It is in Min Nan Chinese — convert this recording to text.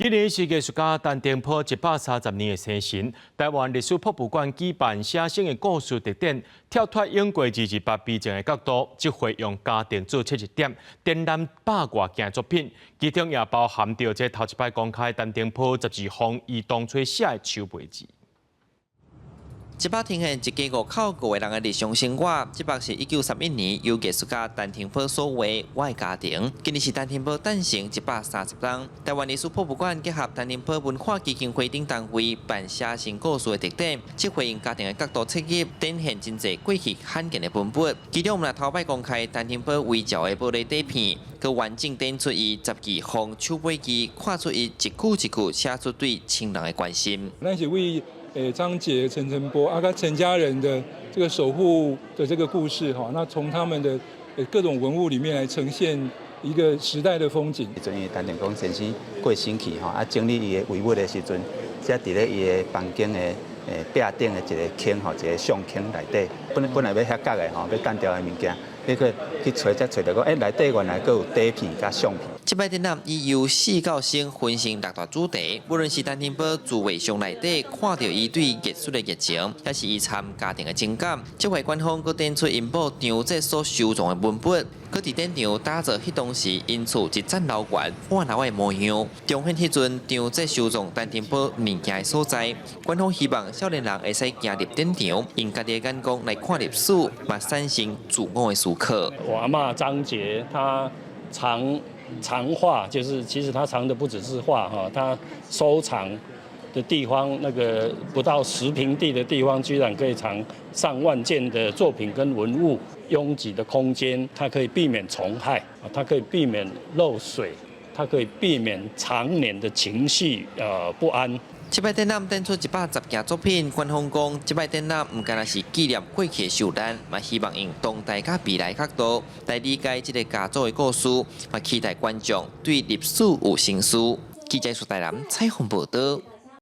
今年是藝術家陳澄波130年的生辰，台灣歷史博物館舉辦寫生的故事特展，跳脫永過228悲情的角度，這回用家庭做切入點，展覽百外件作品，其中也包含著這頭一擺公開陳澄波十二封伊當初寫的手批字。這擺呈現一家五口五個人的日常生活。這幅是1931年由藝術家陳澄波所畫《我的家庭》。今年是陳澄波誕辰130冬。台灣歷史博物館結合陳澄波文化基金會等單位辦寫生故事的特展，這回用家庭的角度切入，展現真濟過去罕見的文本。其中，嘛頭擺公開陳澄波遺照的玻璃底片，閣完整展出伊十二封手批字，看出伊一句一句寫出對親人的關心。咱是為張捷、陳澄波啊，佮陳家人的這個守護的這個故事哈，那從他們的各種文物裡面來呈現一個時代的風景。時陣伊陳定公先生過身去吼，啊整理伊的遺物的時陣，才佇咧伊的房間的壁頂的一个坑吼，一个相框內底，本來欲遐角的吼，欲擲掉的物件，彼個去揣才揣著講，內底原來閣有底片佮相片。這擺展覽以由死到生分成六大主題，無論是陳澄波自畫像內底看著伊對藝術的熱情，抑是伊參家庭的情感，這回館方閣展出𪜶某張捷所收藏的文本，閣佇展場打造彼當時𪜶厝一層樓懸半樓的模樣，重現彼陣張捷收藏陳澄波物件的所在。館方希望少年人會使行入展場，用家己的眼光來看歷史，嘛產生自我的思考。我阿嬤張捷，她藏藏畫，就是其實他藏的不只是畫哈，他收藏的地方那個不到10平地的地方，居然可以藏上萬件的作品跟文物。擁擠的空間，它可以避免蟲害啊，它可以避免漏水，它可以避免常年的情緒不安。這擺展覽展出110件作品，館方講，這擺展覽毋干焦是紀念過去的受難，嘛希望用當代佮未來角度來理解這个家族的故事，嘛期待觀眾對歷史有省思。記者蘇台南採訪報導。